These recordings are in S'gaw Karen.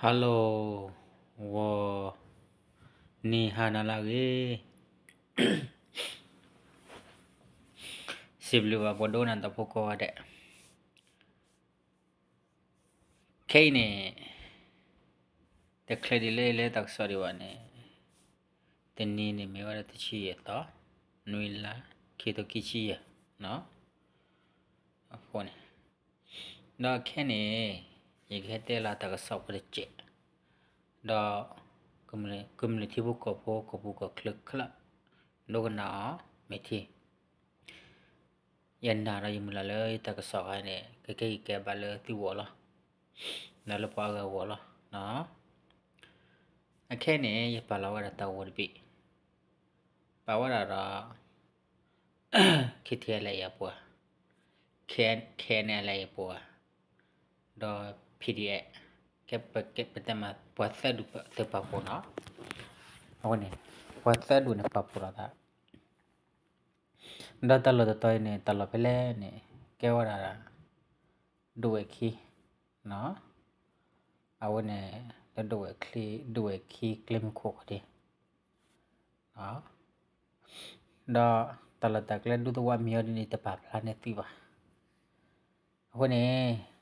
Hello, ဂီၤနံၤဟါနၤလၢအဂ့ၤ, စံးဘျုးဘၣ်ပှၤဒိကနၣ်တၢ်ဖိကိးဂၤဒဲး, ခဲအံၤန့ၣ် တချုးဒံးလၢယလဲၤတၢ်ကစီၣ်ဒံးဘၣ်န့ၣ်, တနံၤန့ၣ်မ့ၢ်ဝဲဒၣ်တဆံယဲၢ်သီ, နွံလါ, ခံထိခံဆံယဲၢ်, အဃိန့ၣ်, ဒီးခဲအံၤန့ၣ် ယကဟဲတဲလီၤတၢ်ကစီၣ်ဖိတစဲး, ဒီး ကမျၢၢ်ထံဖိကီၢ်ဖိ ကီၢ်ပူၤကီၢ်ချၢခဲလၢာ် ဒိကနၣ်အီၤမ့ၢ်ထံ, ယနာ်ဒီးယမုၢ်လၢ်လၢယတၢ်ကစီၣ်ခါန့ၣ် ကကဲက့ၤကဲဘၣ်လၢသုဂီၢ်လီၤ, ဒီးလၢပှၤအဂၤအဂီၢ်လီၤ. အခဲအံၤန့ၣ် ယပာ်လီၤဝဲဒၣ်တၢ်ဂီၤတဘ့ၣ်, ပာ်ဝဲဒၣ်ဒီး KTLA အပှၤ, KNLA အပှၤ, ဒီး PDF, ကဲပတဲမး ပှၤသၢဒူၣ်သုးပာ်ဖှိၣ်နီၤ, အဝဲန့ၣ် ပှၤသၢဒူၣ်န့ၣ်ပာ်ဖှိၣ်လိာ်သး, ဒီးတၢ်လီၢ်တတီၤအံၤန့ၣ် တၢ်လီၢ်ဖဲလဲၣ်န့ၣ် ကဲဝဲဒၣ် ဒဝဲၢ်ခံ, အဝဲန့ၣ် လၢဒဝဲၢ်ခံ ဒဝဲၢ်ခံကျဲမုၢ်ခိၣ်ခီဒ့ ဒီးတၢ်လီၢ်တၢ်ကျဲဒူသဝီမံၤအီၤဒ်န့ၣ် တပာ်ဖျါန့ၢ်သုဘၣ်. အဃိန့ၣ်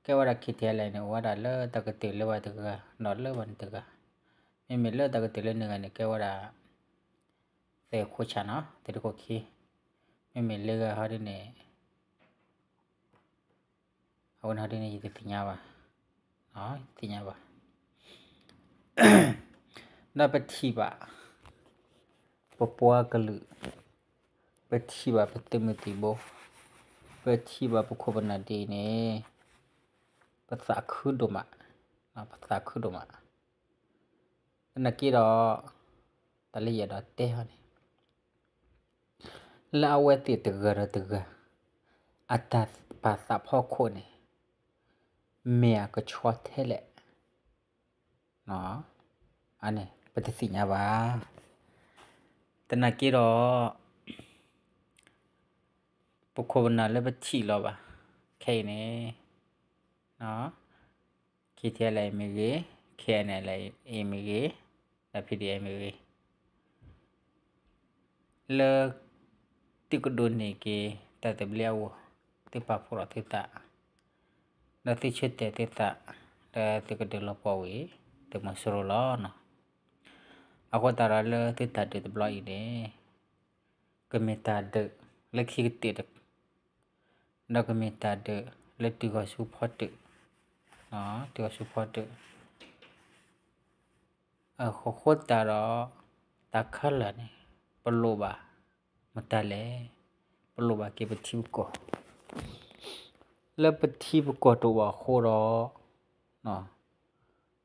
ကဲဝဲဒၣ် KTLA န့ၣ် အိၣ်ဝဲဒၣ်လၢတၢ်ကတၢၢ်လၢဝဲတဂၤ ဒီးလၢဝဲန့ၣ်တဂၤ, မ့မ့ၢ်လၢတၢ်ကတၢၢ်လၢန့ၣ်ဂၤန့ၣ် ကဲဝဲဒၣ် သုးခိၣ်ဆၣ်နီၤ သုးတခိၣ်ခံ, မ့မ့ၢ်လၢဂၤဟီဒ်န့ၣ် အဝဲန့ၣ်ဟီဒ်န့ၣ် ယတသ့ၣ်ညါဘၣ်, ယတသ့ၣ်ညါဘၣ်. ဒီးပထံၣ်ဘၣ် ပပှၤကလုာ်, ပထံၣ်ဘၣ်ပသုးမုၢ်သံၣ်ဘိ, ပထံၣ်ဘၣ်ပခိၣ်ပနၢ်ဒ်အံၤန့ၣ် ပသးခုဒိၣ်မး, ပသးခုဒိၣ်မး. သနာ်က့ဒီး တၢ်လၢယအဲၣ်ဒိးတဲဟီန့ၣ် လၢအဝဲသ့ၣ်တဂၤဒီးတဂၤ အတၢ်ပာ်သးဖီခိၣ်န့ၣ် မ့ၢ်အကဆှီထဲလဲၣ်, အန့ၣ် ပတသ့ၣ်ညါဘၣ်. သနာ်က့ဒီး ပခိၣ်ပနၢ်လၢပထံၣ်လီၤဘၣ် ခဲအံၤန့ၣ် KTLA မ့ၢ်ဂ့ၤ, KNLA မ့ၢ်ဂ့ၤ, ဒီး PDF မ့ၢ်ဂ့ၤ, လၢ သုကဒိးန့ၢ်က့ၤ တၢ်သဘျ့အဂီၢ် သုပာ်ဖှိၣ်လီၤသုသး, ဒီးသုဆၢတဲာ်သုသး လၢသုကဒုးလီၤပှီၢ်ဝံၤ သုးမီၤစိရိၤလီၤ. အဃိသတးဒီးလၢသုတၢ်ဒုးတဘျီအံၤန့ၣ် ကမ့ၢ်တၢ်ဒုးလၢခံကတၢၢ် ဒီးကမ့ၢ်တၢ်ဒုးလၢတုၤဃီၤဆူဖီတၢၣ်, တုၤဃီၤဆူဖီတၢၣ်. အဃိသတးဒီး တၢ်ခဲလၢာ်န့ၣ် ပလိၣ်ဘၣ်မတၤလဲၣ်, ပလိၣ်ဘၣ်က့ၤပထံပကီၢ်, လၢပထံပကီၢ်တအိၣ်အဃိဒီး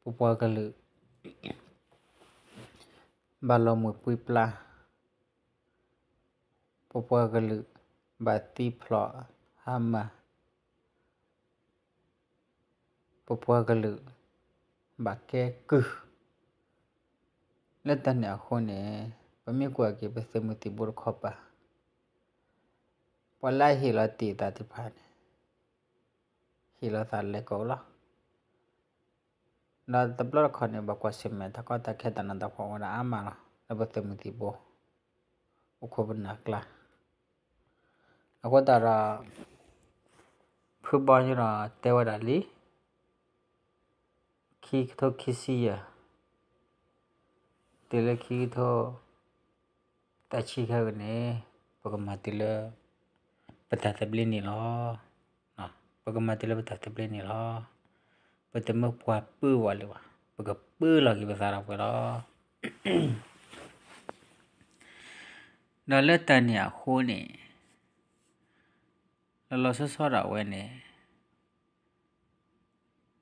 ပပှၤကလုာ် ဘၣ်လီၤမှံၤပှံပျါ, ပပှၤကလုာ် ဘၣ်သံဖျိးဟါမၢ်, ပပှၤကလုာ် ဘၣ်ကဲကုၢ်, လၢတၢ်န့ၣ်အဃိန့ၣ် ပမ့ၢ်ကွၢ်က့ၤပသုးမုၢ်သံၣ်ဘိတခီပၤ ပှၤလၢအဟ့ၣ်လီၤတ့ၢ်သးသ့ၣ်တဖၣ်န့ၣ် ဟ့ၣ်လီၤသးလဲၤကိးလီၤ. ဒီးတဘျီတခီၣ်န့ၣ် ဘၣ်ကွၢ်ဆၢၣ်မဲာ်တၢ်ကီတၢ်ခဲတၢ်နးတၢ်ဖှီၣ်ဝဲဒၣ်အါမးလီၤ လၢပသုးမုၢ်သံၣ်ဘိ ပခိၣ်ပနၢ်ကျါ. အဃိသတးဒီး ဖုဘီညီဒီးတဲဝဲဒၣ်လံ ခံကထိခံဆံယဲၢ် တုၤလၢခံကထိ သၢဆံခဲကနံၣ်န့ၣ် ပကမၤတုၤလၢ ပတၢ်သဘျ့န့ၣ်လီၤ. ပကမၤတုၤလၢပတၢ်သဘျ့န့ၣ်လီၤ. ပတမၢပှၤပၢဝဲလၢၤဘၣ်, ပကပၢလီၤက့ၤပသးဒီးပှဲၤလီၤ. ဒီးလၢတၢ်န့ၣ်အဃိန့ၣ် လီၤလီၤဆီဆီဒၣ်ဝဲန့ၣ်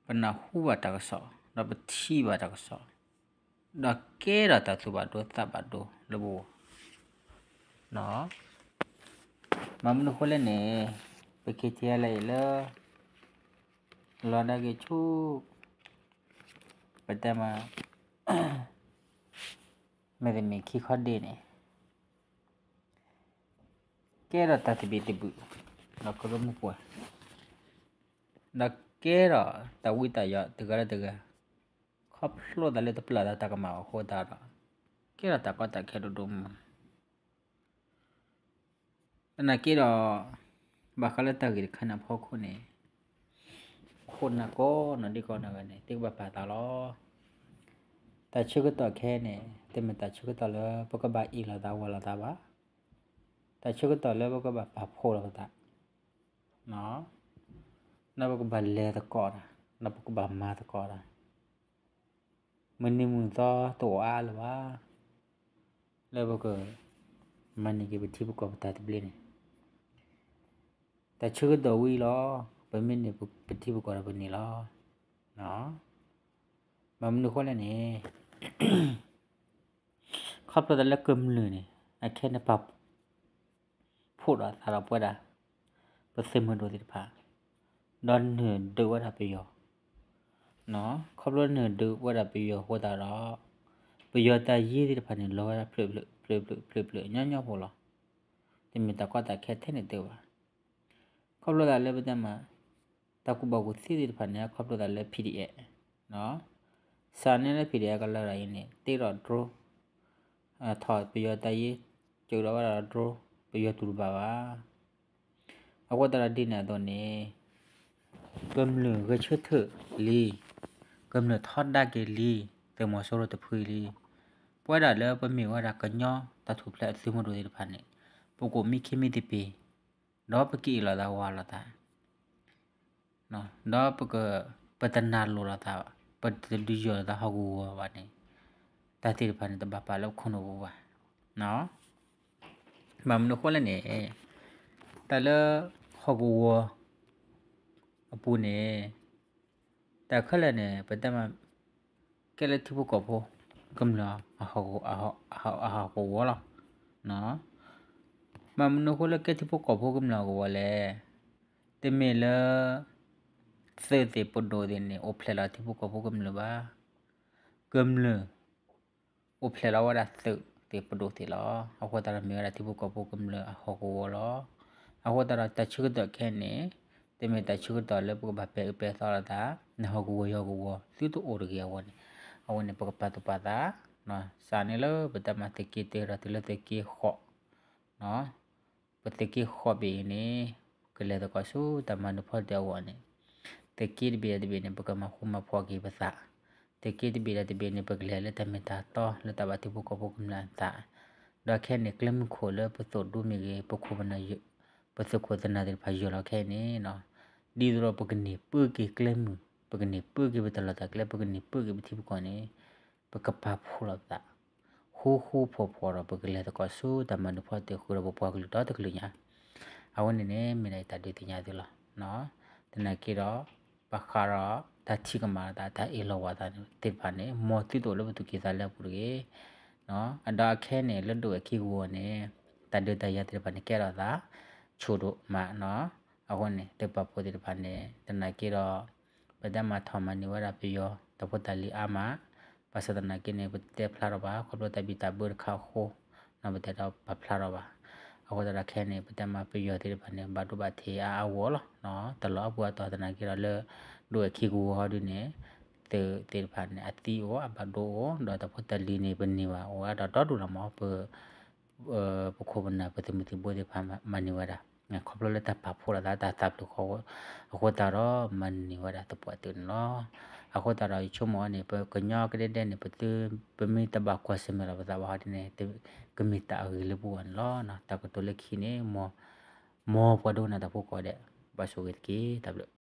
ပနၢ်ဟူဘၣ်တၢ်ကစီၣ်, ဒီးပထံၣ်ဘၣ်တၢ်ကစီၣ်, ဒီးကဲထီၣ်တၢ်သူၣ်ဘၣ်ဒိသးဘၣ်ဒိလၢပဂီၢ်. မ့ၢ်မနုၤအဃိလဲၣ်န့ၣ် ပ KTLA အံၤလၢ လီၤဒၣ်က့ၤဆူ ပတဲမး မ့တမ့ၢ်ခံခီဒ့န့ၣ် ကဲထီၣ်တၢ်သဘံၣ်သဘုၣ် ဒီးကရၢမိၢ်ပှၢ်, ဒီးကဲထီၣ်တၢ်ဝံတၢ်ယိးတဂၤဒီးတဂၤ, ခီဖျိသးလၢတပျၢ်သးတၢ်ကမၣ်အဃိသတးဒီး ကဲထီၣ်တၢ်ကီတၢ်ခဲဒိၣ်ဒိၣ်မုၢ်မုၢ် သနာ်က့ဒီး ဘၣ်ဃးလၢတၢ်ဂ့ၢ်တခါန့ၣ်အဖီခိၣ်န့ၣ် ခိၣ်နၢ်ကိးနီၢ်ဒဲးကိးနီၢ်ဂၤန့ၣ် သုကဘၣ်ပာ်သးလီၤ. တၢ်ဆၢကတီၢ်ခဲအံၤန့ၣ် တမ့ၢ်တၢ်ဆၢကတီၢ်လၢ ပကဘၣ်အ့ၣ်လိာ်သးဝီၤလိာ်သးဘၣ်. တၢ်ဆၢကတီၢ်လၢပကဘၣ်ပာ်ဖှိၣ်လိာ်ပသး ဒီးပကဘၣ်လဲၤသကိးတၢ်, ဒီးပကဘၣ်မၤသကိးတၢ်. မုၢ်နံၤမုၢ်သီတအိၣ်အါလၢၤဘၣ် လၢပကမၤန့ၢ်က့ၤပထံပကီၢ်ပတၢ်သဘျ့န့ၣ်, တၢ်ဆၢကတီၢ်ဝံၤလီၤ. ပမ့ၢ်န့ၢ်ပထံပကီၢ်ဒီးပန့ၢ်လီၤ. ဘၣ်မနုၤအဃိလဲၣ်န့ၣ် ခီဖျိသးလၢကမျၢၢ်န့ၣ် အခဲန့ၣ်ပာ် ဖှိၣ်ဒီးသးဒီးပဝဲဒၣ် ပသုးမုၢ်ဒိၣ်သ့ၣ်တဖၣ်, ဒီးနုာ်ဒုးဝဲဒၣ်ပယီၤ, ခီဖျိနုာ်ဒုးဝဲဒၣ်ပယီၤအဃိသတးဒီး ပယီၤတၢ်ယ့သ့ၣ်တဖၣ်န့ၣ် လီၤဝဲဒၣ်ဖျၢၣ်ဖျၢၣ်ဖျၢၣ်ဖျၢၣ်ဖျၢၣ်ဖျၢၣ်ညီညီဖိလီၤ. တမ့ၢ်တၢ်ကီတၢ်ခဲထဲန့ၣ်တအိၣ်ဘၣ်. ခီဖျိသးလၢပတဲမး တၢ်ကူၣ်ဘၣ်ကူၣ်သ့သ့ၣ်တဖၣ်န့ၣ် ခီဖျိသးလၢ PDF စးန့ၢ်လၢ PDF ကလၢတၢ်အံၤန့ၣ် တ့ထီၣ် drone, ထီၣ်ပယီၤတၢ်ယ့, ကဒီးဝဲဒၣ် drone, ပယီၤတူၢ်တဘၣ်ဘၣ်. အဃိသတးဒီးဒ်န့ၣ်အသိးန့ၣ် ကမျၢၢ်ဂဲၤဆၢထၢၣ်လံ, ကမျၢၢ်ထီဒါက့ၤလံ, သုးမီၤစိရိၤတဖုလံ. ပဝဲဒၣ်လၢပမ့ၢ်ဝဲဒၣ်ကညီတၢ်ထူၣ်ဖျဲးအသုးမုၢ်ဒိၣ်သ့ၣ်တဖၣ်န့ၣ် ပကအိၣ်မံခ့မံသပ့ၤ, ဒီးပကအ့ၣ်လိာ်သးဝီၤလိာ်သး ဒီးပက, ပတနာ်လိၤလိာ်သး, ပတဒုးယီၢ်လိာ်သးဟီၣ်ကဝီၤဘၣ်န့ၣ်, တၢ်သ့ၣ်တဖၣ်န့ၣ် တဘၣ်ပာ်လၢပခိၣ်နူာ်ပူၤဘၣ်. ဘၣ်မနုၤအဃိလဲၣ်န့ၣ်, တၢ်လၢဟီၣ်ကဝီၤအပူၤန့ၣ် တၢ်ခဲလၢာ်န့ၣ် ပတဲမး ကဲလၢထံဖိကီၢ်ဖိကမျၢၢ်အဟီၣ်ကဝီၤလီၤ. ဘၣ်မနုၤအဃိလၢကဲထံဖိကီၢ်ဖိကမျၢၢ်အဟီၣ်ကဝီၤလဲၣ်. တမ့ၢ်လၢ သုးသ့ၣ်ပဒိၣ်သ့ၣ်န့ၣ် အိၣ်ဖျဲၣ်လီၤထံဖိကီၢ်ဖိကမျၢၢ်ဘၣ်. ကမျၢၢ် အိၣ်ဖျဲၣ်လီၤဝဲဒၣ်သုးသ့ၣ်ပဒိၣ်သ့ၣ်လီၤ. အဃိသတးဒီးမ့ၢ်ဝဲဒၣ်ထံဖိကီၢ်ဖိကမျၢၢ်အဟီၣ်ကဝီၤလီၤ. အဃိသတးဒီးတၢ်ဆၢကတီၢ်ခဲအံၤန့ၣ် တမ့ၢ်တၢ်ဆၢကတီၢ်လၢပကဘၣ်ပဲာ်အၢပဲာ်သီလိာ်သး, နဟီၣ်ကဝီၤယဟီၣ်ကဝီၤ သုတအိၣ်တဂ့ၤအဂီၢ်န့ၣ်, အဝဲန့ၣ် ပကပာ်သူၣ်ပာ်သး, စးန့ၢ်လၢပတဲမးသုးက့တၢဒီးတုၤလၢသုးက့ဃိး ပသုးက့ဃိးဘ့ၣ်အံၤန့ၣ် ကလဲၤသကိးဆူတၢ်မၤနၢၤဖီတၢၣ်အဂီၢ်န့ၣ်, သုးက့တဘ့ၣ်ဒီးတဘ့ၣ်န့ၣ် ပကမၤဃူမၤဖိးက့ၤပသး, သုးက့တဘ့ၣ်ဒီးတဘ့ၣ်န့ၣ် ပကလဲၤလၢတၢ်မ့ၢ်တၢ်တီလၢတၢ်ဘၣ်ထံဖိကီၢ်ဖိကမျၢၢ်အသး, ဒီးခဲအံၤန့ၣ် ကျဲမုၢ်ခိၣ်လၢပသိၣ်ဒူမ့ၢ်ဂ့ၤ ပခိၣ်ပနၢ် ပသုးခိၣ်သနၢ်သ့ၣ်တဖၣ်ယၢၤလီၤခဲအံၤန့ၣ်, ဒ်သိးဒီးပကန့ၢ်ပၢက့ၤကျဲမုၢ်, ပကန့ၢ်ပၢက့ၤပတၢ်လီၢ်တၢ်ကျဲ ပကန့ၢ်ပၢက့ၤပထံပကီၢ်န့ၣ် ပကပာ်ဖှိၣ်လိာ်ပသး ဃူဃူဖိးဖိးဒီး ပကလဲၤသကိးဆူတၢ်မၤနၢၤဖီတၢၣ်ဃုာ်ဒီးပပှၤကလုာ်ဒီတကလုာ်ညါ, အဝဲန့ၣ်န့ၣ် မ့ၢ်ဒၣ်ယတၢ်ဒုးသ့ၣ်ညါသုလီၤ. သနာ်က့ဒီး ဘၣ်ဃးဒီးတၢ်ထံၣ်ကမၣ်သး တၢ်အ့ၣ်လိာ်ဝီၤသးသ့ၣ်တဖၣ်န့ၣ် မ်သုတအိၣ်လၢပသူၣ်ကံၢ်သးလဲအပူၤတဂ့ၤ. အဒီးအခဲန့ၣ် လၢဒိၣ်ဝဲၢ်ခံကဝီၤန့ၣ် တၢ်ဒုးတၢ်ယၤသ့ၣ်တဖၣ်န့ၣ် ကဲထီၣ်သး ဆူၣ်ဒိၣ်မးနီၤ. အဃိန့ၣ် သုးပာ်ဖှိၣ်သ့ၣ်တဖၣ်န့ၣ် သနာ်က့ဒီး ပတဲမၤထီၣ်မၤန့ၢ်ဝဲဒၣ်ပယီၤ တၢ်ဖိတၢ်လံၤအါမး, ဘၣ်ဆၣ်သနာ်က့န့ၣ် ပတဲဖျါထီၣ်ဘၣ် ခီဖျိတၢ်ဘံၣ်တၢ်ဘၢတခါအဃိ, ပတဲဒီးပာ်ဖျါထီၣ်ဘၣ်. အဃိသတးဒီးခဲအံၤန့ၣ် ပတဲမၤပယီၤသ့ၣ်တဖၣ်န့ၣ် ဘၣ်ဒိဘၣ်ထံးအါအါဂီၢ်လီၤ. တၢ်လီၢ်အါပူၤအါတီၤသနာ်က့ဒီးလၢ ဒိၣ်ဝဲၢ်ခံကဝီၤဟီဒုန့ၣ် သုးသ့ၣ်တဖၣ်န့ၣ် အသံအိၣ်အဘၣ်ဒိအိၣ် ဒီးတၢ်ဖိတၢ်လံၤန့ၣ် ပန့ၢ်ဘၣ်အိၣ်ဝဲဒီးဒီဒူၣ်လီၤမး ပ ပခိၣ်ပနၢ် ပသုးမုၢ်သံၣ်ဘိသ့ၣ်တဖၣ်မၤန့ၢ်ဝဲဒၣ် ခီဖျိလၢတၢ်ပာ်ဖှိၣ်လိာ်သးတၢ်သးဖျၢၣ်ဃီ အဃိသတးဒီး မၤန့ၢ်ဝဲဒၣ်သပှၢ်တၢၢ်န့ၣ်လီၤ. အဃိသတးဒီးယဆိကမိၣ်န့ၣ် ပကညီကဒဲဒဲန့ၣ် ပသု ပမ့ၢ်တဘၣ်ကွၢ်ဆၢၣ်မဲာ်လီၤပသးဘၣ်ဟီဒ်န့ၣ် ကမ့ၢ်တၢ်အဂ့ၤလၢပဂီၢ်န့ၣ်လီၤ. တၢ်ကတိၤလၢခံန့ၣ် မ်ပှၤဒိကနၣ်တၢ်ဖိကိးဂၤဒဲး ဘၣ်ဆိၣ်ဂ့ၤတက့ၢ်. တၢ်ဘျုး